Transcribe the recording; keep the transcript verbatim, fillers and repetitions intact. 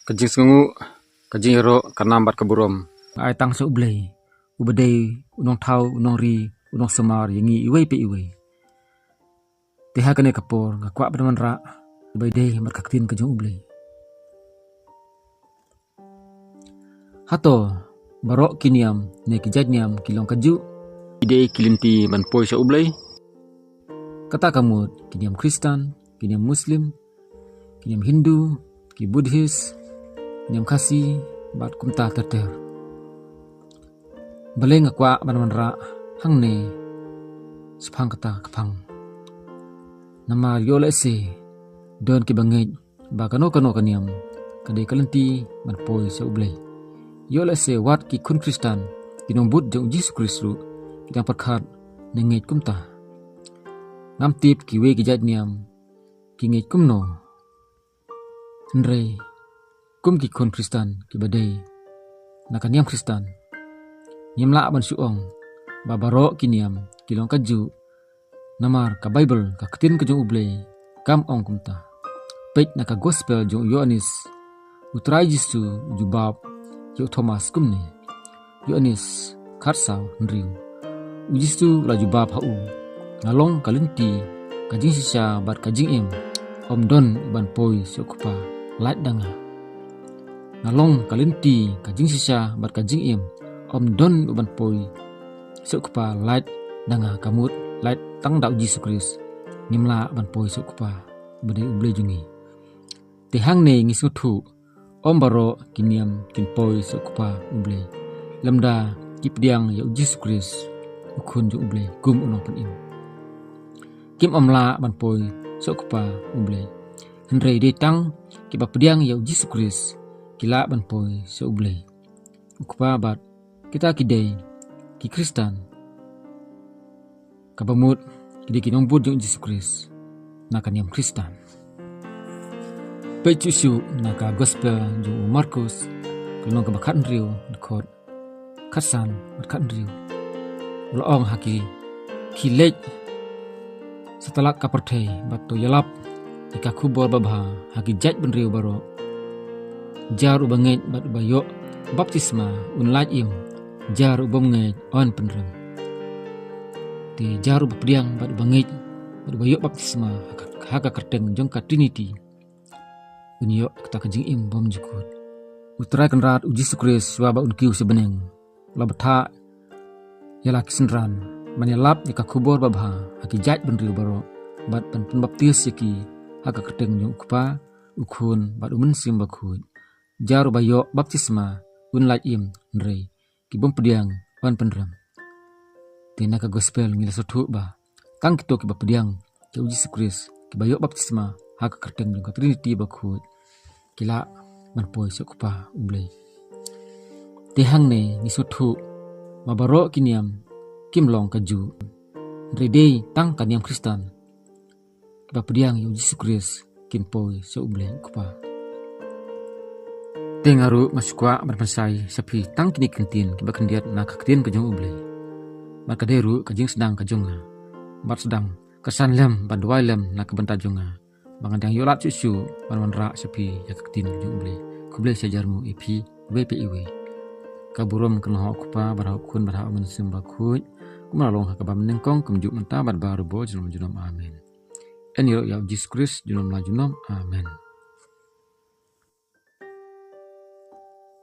Ka jingsngewnguh, ka jingïaroh, ka nam bad ka burom, ai tang sha U Blei, uba dei u nongthaw, u nongri, u nongsumar ïa ngi iwei pa iwei. Te ha kane ka por nga kwah ban wanrah ba ïadei bad ka ktien ka jong U Blei. Hato baroh ki niam ne ki jait niam ki long kajuh? Ki dei ki lynti ban poi sha U Blei. Kata ka mut ki niam Khristan, ki niam Muslim, ki niam Hindu, ki Buddhist, niam Khasi bad kumta ter ter. Balei nga kwah ban wanrah hangne shaphang kata ka phang? Namar ïoh lehse don kiba ngeit ba kano kano ka niam ka dei ka lynti ban poi sha U Blei. Ïoh lehse wat ki khun Khristan, ki nongbud jong U Jisu Khrist ruh ki dang pyrkhat ne ngeit kumta. Ngam tip kiwei ki jait niam ki ngeit kumno. Hynrei kum ki khun Khristan kiba dei na ka niam Khristan, ngim lah ban shu ong ba baroh ki niam ki long kajuh. Namar ka Baibl, ka ktien ka jong U Blei, kam ong kumta. Peit na ka Gospel jong u Ïoannis, U Trai Jisu u jubab ïa u Thomas kumne. Ïoannis khatsaw hynriew. U Jisu u la jubab ha u, nga long ka lynti, ka jingshisha bad ka jingim. Ym don uban poi sha U Kpa lait da nga. Nga long ka lynti, ka jingshisha bad ka jingim. Ym don uban poi sha U Kpa lait da nga, ka mut lait tang da U Jisu Khrist. Ngim lah ban poi sha U Kpa ba dei U Blei jong ngi. Te hangne ngi sngewthuh, ym baroh ki niam kin poi sha U Kpa U Blei, lymda ki pdiang ïa U Jisu Khrist, U Khun jong U Blei, kum u Nongpynim. Kim ym lah ban poi sha U Kpa U Blei. Hynrei dei tang kiba pdiang ïa U Jisu Khrist ki lah ban poi sha U Blei U Kpa bad kita ki dei ki Khristan. Kaba mut ki dei ki nongbud jong U Jisu Khrist na ka niam Khristan. Peit shuh shuh na ka Gospel jong u Markus, ka lynnong kaba khathynriew, dkhot khatsan bad khathynriew. U la ong ha ki, khie leit satlak ka pyrthei bad to ïalap ïa ka khubor babha ha ki jaitbynriew baroh. Jar uba ngeit bad uba ïoh baptisma un lait im, jar u bym ngeit un pynrem. Te jar uba pdiang bad uba ngeit bad uba ïoh baptisma ha ka, ha ka kyrteng jong ka Trinity, un ïoh kata ka jingim bymjukut. U Trai Kynrad U Jisu Khrist, shuwa ba un kiew sha bneng, u la bthah ïa la ki synran ban ïalap ïa ka khubor babha ha ki jaitbynriew baroh bad ban pynbaptis ïa ki ha ka kyrteng jong U Kpa, U Khun bad U Mynsiem Bakhuid. Jar uba ïoh baptisma un lait im, hynrei ki bym pdiang un pynrem. Te na ka Gospel ngi la sngewthuh ba tang kito kiba pdiang ïa U Jisu Khrist, kiba ïoh baptisma ha ka kyrteng jong ka Trinity bakhuid, ki lah ban poi sha U Kpa U Blei. Te hangne ngi sngewthuh ba baroh ki niam kim long kajuh. Hynrei dei tang ka niam Khristan kiba pdiang ïa U Jisu Khrist kin poi sha U Blei U Kpa. Te nga ruh nga sngewkwah ban pynshai sha phi tang kine ki kyntien kiba khyndiat na ka ktien ka jong U Blei. Bad ka dei ruh ka jingsdang ka jong nga, bad sdang ka san lem bad duwai lem na ka bynta jong nga, ba nga dang ïoh lad shuh shuh ban wanrah sha phi ïa ka ktien ka jong U Blei. Khublei shihajar nguh ïa phi iwei pa iwei. Ka burom kan long ha U Kpa bad ha U Khun bad ha U Mynsiem Bakhuid, kumba la long ha kaba mynnyngkong, kumjuh mynta bad baroh junom junom. Amen. Yn ïaroh ïa U Jisu Khrist junom la junom. Amen.